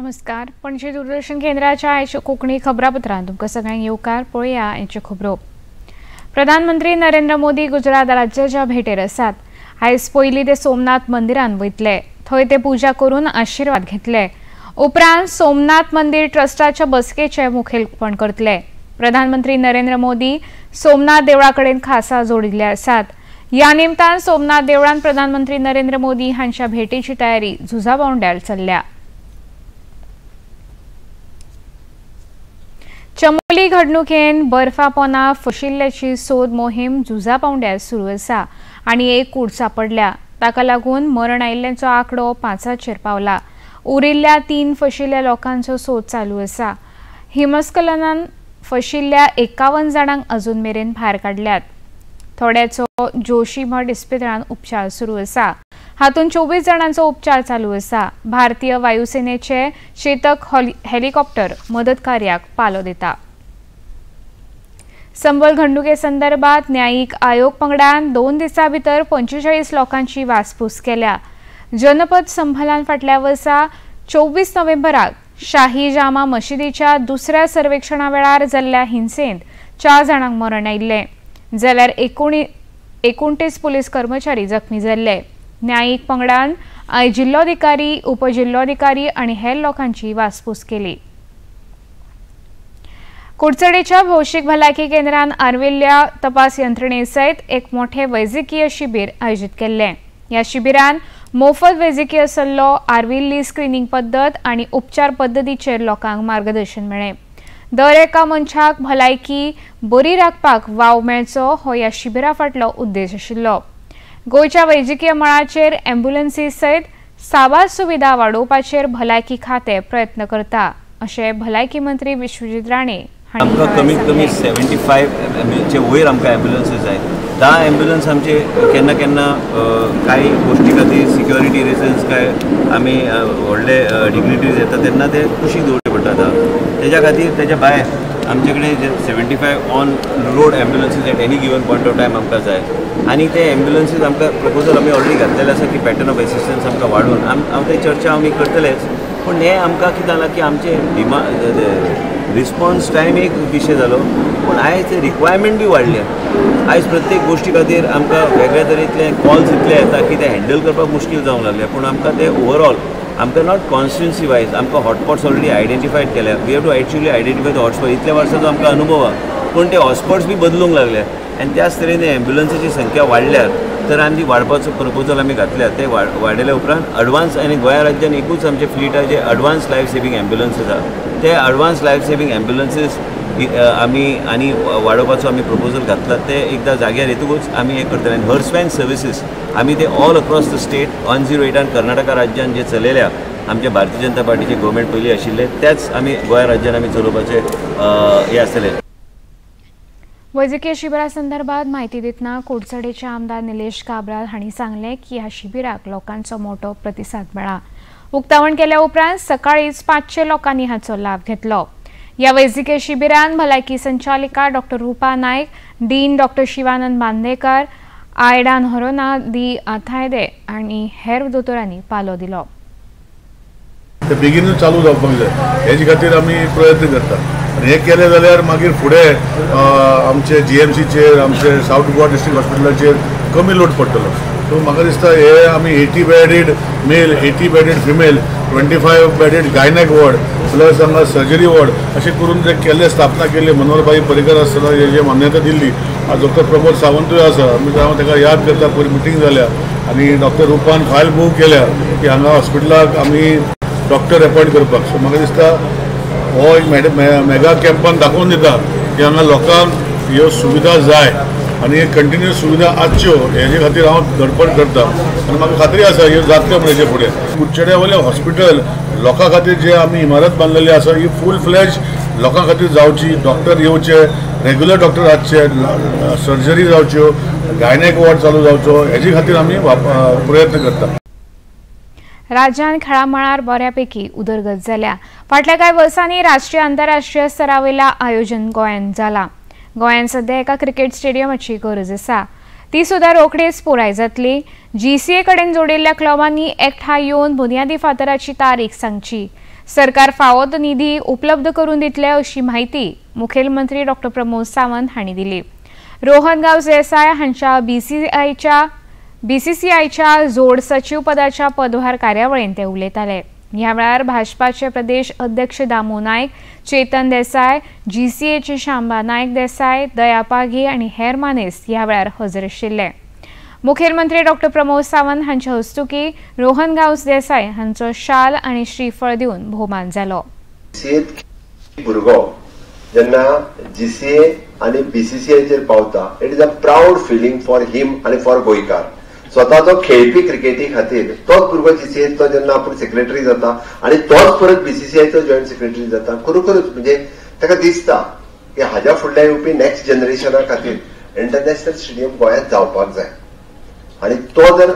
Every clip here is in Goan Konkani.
नमस्कार, पणजी दूरदर्शन केंद्राच्या आयच्या कोंकणी खबरापत्रांत तुमकां सगळ्यांक येवकार. पळोवया आयच्यो खबरो. प्रधानमंत्री नरेंद्र मोदी गुजरात राज्याच्या भेटेर आसात. आयज पयलीं ते सोमनाथ मंदिरांत वयतले. थंय ते पुजा करून आशिर्वाद घेतले. उपरांत सोमनाथ मंदिर ट्रस्टाच्या बसकेचें मुखेलपण करतले. प्रधानमंत्री नरेंद्र मोदी सोमनाथ देवळा कडेन खासा जोडिल्ले आसात. ह्या निमतान सोमनाथ देवळांत प्रधानमंत्री नरेंद्र मोदी हांच्या भेटीची तयारी झुजा पांवड्यार चल्ल्या. चमोली घडणुकेन बर्फा पोना फशिल्ल्याची सोद मोहीम झुजा पांवड्यार सुरू आसा आनी एक कूड सापडल्या. ताका लागून मरण आयिल्ल्यांचो आंकडो 5चेर पावला. उरिल्ल्या 3 फशिल्ल्या लोकांचो सोद चालू आसा. हिमस्खलनान फशिल्ल्या 51 जाणांक अजून मेरेन भायर काडल्यात. थोड्याचो जोशीमठ इस्पितळांत उपचार सुरू आसा. हातूंत 24 जाणांचो उपचार चालू आसा. भारतीय वायुसेनेचे चेतक हेलिकॉप्टर मदत कार्याक पालो दिता. संबल घडणुके संदर्भात न्यायीक आयोग पंगडान 2 दिसां भितर 45 लोकांची वासपूस केल्या. जनपद संभलान फाटल्या वर्सा 24 नोव्हेंबराक शाही जामा मशिदीच्या दुसऱ्या सर्वेक्षणा वेळार जाल्ल्या हिंसेंत 4 जाणांक मरण आयिल्लें, जाल्यार 29 पुलीस कर्मचारी जखमी जाल्ले. न्यायीक पंगडान आयज जिल्लोधिकारी, उपजिल्लोधिकारी आनी हेर लोकांची वासपूस केली. कुडचडेच्या भौशीक भलायकी केंद्रान आर्विल्ल्या तपास यंत्रणे सयत एक मोठे वैजकीय शिबीर आयोजीत केल्लें. ह्या शिबिरान मोफत वैजकीय सल्लो, आर्विल्ली स्क्रिनींग पद्दत आनी उपचार पद्दतीचेर लोकांक मार्गदर्शन मेळ्ळें. दर एका मनशाक भलायकी बरी राखपाक वाव मेळचो हो ह्या शिबिरा फाटलो उद्देश आशिल्लो. गोंयच्या वैजकीय मळाचेर एम्ब्युलन्सी सयत साबार सुविधा वाडोवपाचेर भलायकी खातें प्रयत्न करता, अशें भलायकी मंत्री विश्वजीत राणे हांणी. आमकां कमीत कमी 75 वयर आमकां एम्ब्युलन्सीस जाय. 10 एम्ब्युलन्स आमचे केन्ना केन्ना कांय गोश्टी खातीर सिक्युरिटी रिजन्स काय आमी व्हडले डिग्निटरीज येता तेन्ना ते कुशीक दवरचे पडटा. तेज्या खातीर तेज्या भायर आमचे कडेन 75 on road ambulances at any given point of time आमकां जाय. आनी ते एम्ब्युलन्सीज आमकां प्रपोजल आमी ऑलरेडी घातलेले आसा की पॅटर्न ऑफ एसिस्टन्स आमकां वाडोवन हांव ते चर्चा आमी करतलेच. पूण हें आमकां कितें जालां की आमचे रिस्पॉन्स टायम एक विशय जालो, पूण आयज रिक्वायरमेंट बी वाडल्या. आयज प्रत्येक गोश्टी खातीर आमकां वेगळ्या तरेतले कॉल्स इतले येता की ते हँडल करपाक मुश्कील जावंक लागले. पूण आमकां ते ओवरऑल आमकां not constituency wise आमकां हॉटस्पॉट्स ऑलरेडी आयडेंटिफायड केल्या. We have to actually identify the hotspot. इतल्या वर्सांचो आमकां अनुभव आहा, पूण ते हॉटस्पॉट्स बी बदलूंक लागले आनी त्याच तरेन एम्ब्युलन्साची संख्या वाडल्यार तर आमी वाडपाचो प्रपोजल आमी घातल्या. ते वाडयल्या उपरांत अडवान्स आनी गोंया राज्यान एकूच आमचे फ्लीट आहा जे अडवान्स लायफ सेवींग एम्ब्युलन्सीस आहा. ते अडवान्स लायफ सेवींग एम्ब्युलन्सीस आमी आनी वाडोवपाचो आमी प्रपोजल घातला. ते एकदां जाग्यार येतकूच आमी हें करतले. आनी हर्सवॅन सर्विसीस आमी ते ऑल अक्रॉस the state 108आन कर्नाटका राज्यान जे चलयल्या आमचे भारतीय जनता पार्टीचे गव्हर्मेंट पयलीं आशिल्ले त्याच आमी गोंया राज्यान आमी चलोवपाचे हें आसतलें. वैजकीय शिबिरा संदर्भात म्हायती दितना कुडचडेचे आमदार निलेश काब्राल हांणी सांगलें की ह्या शिबिराक लोकांचो मोठो प्रतिसाद मेळ्ळा. उक्तावण केल्या उपरांत सकाळींच 500 लोकांनी हाचो लाव घेतलो. ह्या वैजकीय शिबिरान भलायकी संचालिका doctor Rupa Naik, dean doctor Shivanand Bandekar, आयडान हरोना दी आथायदे आनी हेर दोतोरांनी पालो दिलो. ते बेगीनूच चालू जावपाक जाय हेजे खातीर आमी प्रयत्न करता. आनी हें केलें जाल्यार मागीर फुडें आमचे जीएमसीचेर, आमचे सावथ गोवा डिस्ट्रिक्ट हॉस्पिटलाचेर कमी लोड पडटलो. सो म्हाका दिसता हे आमी 80 bedded male, 80 bedded female, 25 bedded gynaec ward plus हांगा सर्जरी वॉर्ड अशें करून जे केल्ले स्थापना केल्ली मनोहरभाई पर्रीकर आसतना जे मान्यता दिल्ली. आज डॉक्टर प्रमोद सावंतूय आसा, आमी ताका याद करता. पयर मिटींग जाल्या आनी डॉक्टर रुपान फायल मूव केल्या की हांगा हॉस्पिटलाक आमी डॉक्टर अपॉयंट करपाक. सो म्हाका दिसता हो एक मेगा कॅम्पान दाखोवन दिता की हांगा लोकांक ह्यो सुविधा जाय आनी कंटिन्युअस सुविधा आसच्यो हेजे खातीर हांव धडपड करता आनी म्हाका खात्री आसा ह्यो जातल्यो म्हण हेजे फुडें. कुडचड्या वयलें हॉस्पिटल लोकां खातीर जे आमी इमारत बांदलेली आसा ही फूल फ्लॅज लोकां खातीर जावची, डॉक्टर येवचे, रेगुलर डॉक्टर आसचे, सर्जरी जावच्यो, गायनेक वॉर्ड चालू जावचो हेजे खातीर आमी प्रयत्न करता. राज्यान खेळा मळार बऱ्यापैकी उदरगत जाल्या. फाटल्या कांय वर्सांनी राष्ट्रीय आंतरराष्ट्रीय स्तरावयल्या आयोजन गोंयांत जाला. गोंयांत सध्या एका क्रिकेट स्टेडियमाची गरज आसा. ती सुद्दां रोखडीच पुराय जातली. जीसीए कडेन जोडिल्ल्या क्लबांनी एकठांय येवन बुन्यादी फातराची तारीख सांगची. सरकार फावो तो निधी उपलब्ध करून दितले अशी म्हायती मुखेलमंत्री डॉ प्रमोद सावंत हांणी दिली. रोहन गांवस देसाय हांच्या बीसीसीआयच्या जोड सचीव पदाच्या पदभार कार्यावळींत ते उलयताले. ह्या वेळार भाजपाचे प्रदेश अध्यक्ष दामू नायक, चेतन देसाय, जीसीएचे शांबा नायक देसाय, दया पागी आनी हेर मानेस्त ह्या वेळार हजर आशिल्ले. मुखेलमंत्री डॉ प्रमोद सावंत हांच्या हस्तुकी रोहन गांवस देसाय हांचो शाल आनी श्रीफळ दिवन भोवमान जालो. भुरगो जेन्ना जीसीए आनी बीसीसीआयचेर पावता, it is a proud feeling for him आनी फॉर गोंयकार. स्वता तो खेळपी क्रिकेटी खातीर तोच भुरगो जीसीएचो जेन्ना आपूण सेक्रेटरी जाता आनी तोच परत बीसीसीआयचो जॉयंट सेक्रेटरी जाता, खरोखरूच म्हणजे ताका दिसता की हाज्या फुडल्या येवपी नॅक्स्ट जनरेशना खातीर इंटरनॅशनल स्टेडियम गोंयांत जावपाक जाय. आनी तो जर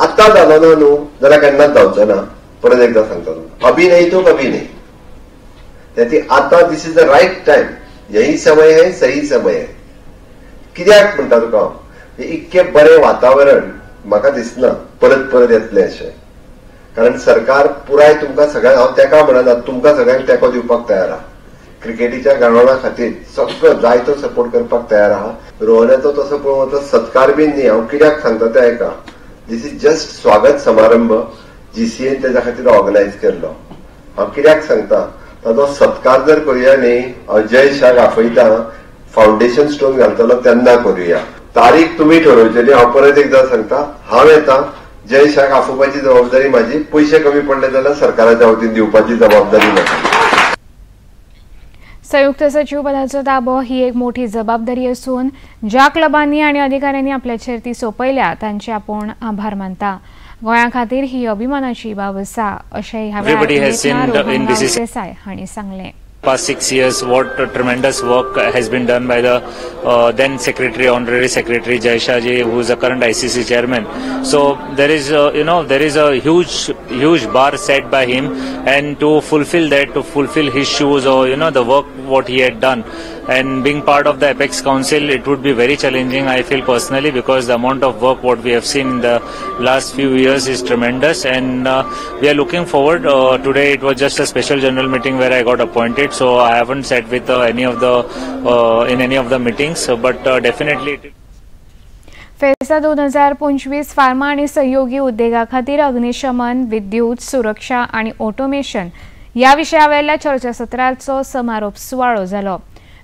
आतां जालो ना न्हू जाल्यार केन्नाच जावचो ना. परत एकदां सांगता तुमकां, अभी नहीं तो कभी नहीं. ती आतां this is the right time, यही समय है, सही समय है. कित्याक म्हणटा तुका हांव, इतकें बरें वातावरण म्हाका दिसना परत परत येतलें अशें. कारण सरकार पुराय तुमकां सगळ्यांक, हांव तेका म्हणना, तुमकां सगळ्यांक तेंको दिवपाक तयार आहा. क्रिकेटीच्या ग्रावंडा खातीर सगळो जायतो सपोर्ट करपाक तयार आहा. रोहनाचो तसो पळोवंक वता सत्कार बीन न्ही, हांव कित्याक सांगता तें आयका. This is just स्वागत समारंभ जीसीएन तेज्या खातीर ऑर्गनायज केल्लो. हांव कित्याक सांगता, ताचो सत्कार जर करुया न्ही, हांव जय शाह आपयता, फावंडेशन स्टोन घालतलो तेन्ना करुया. तारीख तुमी ठरोवचेली. हांव परत एकदां सांगता, हांव येता, जय शाह आफोवपाची जबाबदारी म्हाजी, पयशे कमी पडले जाल्यार सरकाराच्या वतीन दिवपाची जबाबदारी म्हाजी. संयुक्त सचिव पदाचो ताबो ही एक मोठी जबाबदारी असून ज्या क्लबांनी आनी अधिकाऱ्यांनी आपल्याचेर ती सोंपयल्या तांचे आपूण आभार मानता. गोंया खातीर ही अभिमानाची बाब आसा अशें ह्या वेळार देसाय हांणी सांगलें. Past 6 years, what a tremendous work has been done by the then secretary, honorary secretary Jay Shah ji, who is the current ICC chairman. So there is, there is a huge bar set by him, and to fulfill that, to fulfill his shoes or the work what he had done, and being part of the Apex Council, it would be very challenging, I feel personally, because the amount of work what we have seen in the last few years is tremendous, and we are looking forward. Today it was just a special general meeting where I got appointed, so I haven't sat with any of the in any of the meetings, but definitely. FESA 2025 pharma आणि सहयोगी उद्योगा खातीर अग्निशमन, विद्युत सुरक्षा आणि ऑटोमेशन या विशयावेल्या चर्चासत्राचो समारोप सुवाळो जालो.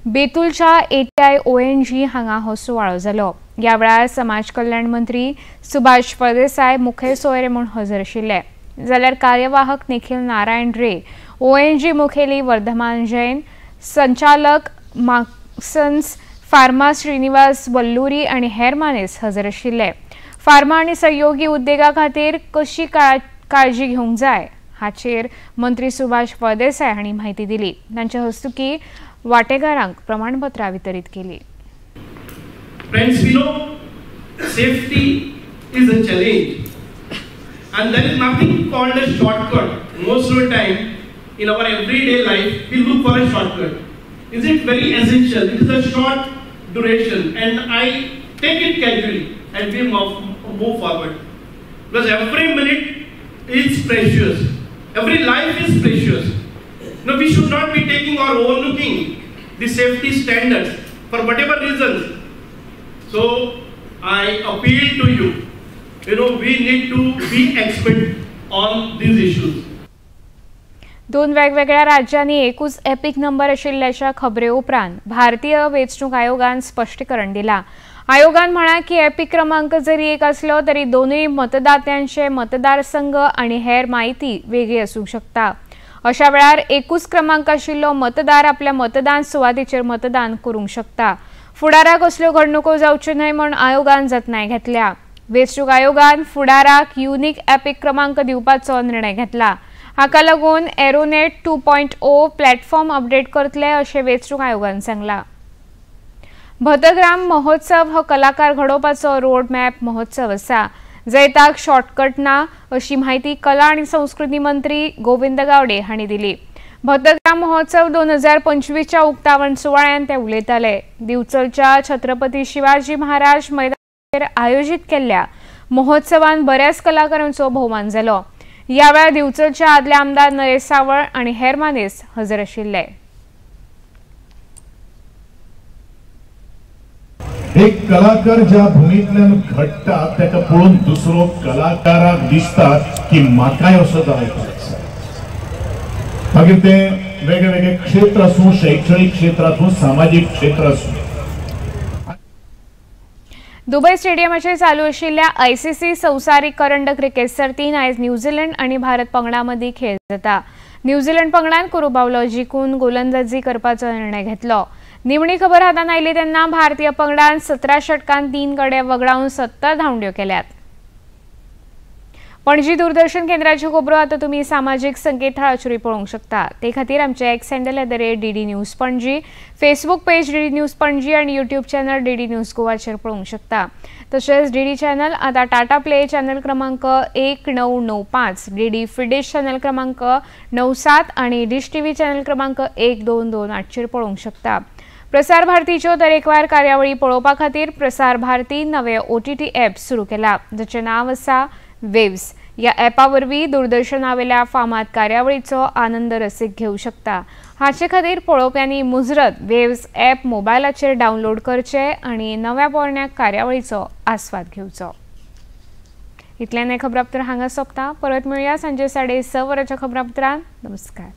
बेतुलच्या ATI ONG हांगा हो सुवाळो जालो. ह्या वेळार समाज कल्याण मंत्री सुभाष फळदेसाय मुखेल सोयरे म्हूण हजर आशिल्ले, जाल्यार कार्यवाहक निखिल नारायण रे, ONG मुखेली वर्धमान जैन, संचालक मार्क्सन्स फार्मा श्रीनिवास वल्लुरी आनी हेर मानेस्त हजर आशिल्ले. फार्मा आनी सहयोगी उद्देगा खातीर कशी काळजी घेवंक जाय हाचेर मंत्री सुभाष फळदेसाय हांणी म्हायती दिली. तांच्या हस्तुकी वाटेकारांक प्रमाणपत्रां वितरीत केली. Friends, we know safety is a challenge and there is nothing called a shortcut. Most of the time in our everyday life we look for a shortcut. Is it very essential? It is a short duration and I take it casually and we move forward. Because every minute is precious. Every life is precious. No, we should not be taking or overlooking the safety standards for whatever reasons. So I appeal to you, we need to be expert on these issues. दोन वेगवेगळ्या राज्यांनी एकूच एपिक नंबर आशिल्ल्याच्या खबरे उपरांत भारतीय वेंचणूक आयोगान स्पश्टीकरण दिला. आयोगान म्हळां की एपिक क्रमांक जरी एक आसलो तरी दोनूय मतदात्यांचे मतदारसंघ आनी हेर म्हायती वेगळी आसूंक शकता. अशा वेळार एकूच क्रमांक आशिल्लो मतदार आपल्या मतदान सुवातेचेर मतदान करूंक शकता. फुडाराक असल्यो घडणुको जावच्यो न्हय म्हूण आयोगान जतनाय घेतल्या. वेंचणूक आयोगान फुडाराक युनिक एपिक क्रमांक दिवपाचो निर्णय घेतला. हाका लागून एरोनेट 2.0 प्लॅटफॉर्म अपडेट करतले अशें वेंचणूक आयोगान सांगलां. भतग्राम महोत्सव हो कलाकार घडोवपाचो रोड मॅप महोत्सव आसा. जैताक शॉर्टकट ना अशी म्हायती कला आनी संस्कृती मंत्री गोविंद गावडे हांणी दिली. भतग्राम महोत्सव 2025च्या उक्तावण सुवाळ्यान ते उलयताले. दिवचलच्या छत्रपती शिवाजी महाराज मैदानाचेर आयोजीत केल्ल्या महोत्सवान बऱ्याच कलाकारांचो भोवमान जालो. ह्या वेळार दिवचलच्या आदले आमदार नरेश सावळ आनी हेर मानेस्त हजर आशिल्ले। एक कलाकार ज्या भुमींतल्यान घडटा ताका पळोवन दुसरो कलाकाराक दिसता की म्हाकाय असो जावपाक जाय। मागीर ते वेगळे वेगळे क्षेत्र आसूं, शैक्षणिक क्षेत्र आसूं, सामाजीक क्षेत्र आसूं। दुबई स्टेडियमाचेर चालू आशिल्ल्या आयसीसी संवसारीक करंड क्रिकेट सर्तीन आयज न्यूझीलंड आनी भारत पंगडा मदीं खेळ जाता। न्यूझीलंड पंगडान कुरुबावलो जिखून गोलंदाजी करपाचो निर्णय घेतलो। निमणी खबर हातान आयली तेन्ना भारतीय पंगडान 17 षटकान 3 गडे वगडावन 70 धांवड्यो केल्यात। पणजी दूरदर्शन केंद्राच्यो खबरो आतां तुमी सामाजीक संकेतथळाचेरूय पळोवंक शकता। ते खातीर आमचे X handle @DD News Panaji, Facebook page DD News Panaji आनी यूट्यूब चॅनल डीडी न्यूज गोवाचेर पळोवंक शकता। तशेंच डीडी चॅनल आतां टाटा प्ले चॅनल क्रमांक 1995, डीडी फिडेश चॅनल क्रमांक 97 आनी डिश टीव्ही चॅनल क्रमांक 1228चेर पळोवंक शकता। प्रसार भारतीच्यो तरेकवार कार्यावळी पळोवपा खातीर प्रसार भारती नवे OTT app सुरू केला, जाचें नांव आसा वेव्स। ह्या ॲपा वरवीं दूरदर्शनावेल्या फामाद कार्यावळीचो आनंद रसीक घेवं शकता। हाचे खातीर पळोवप्यांनी मुजरत वेव्स ॲप मोबायलाचेर डावनलोड करचे आनी नव्या पोरण्या कार्यावळीचो आस्वाद घेवचो। इतल्यान हें खबरापत्र हांगा सोंपता। परत मेळया सांजे 6:30 वरांच्या खबरापत्रान। नमस्कार।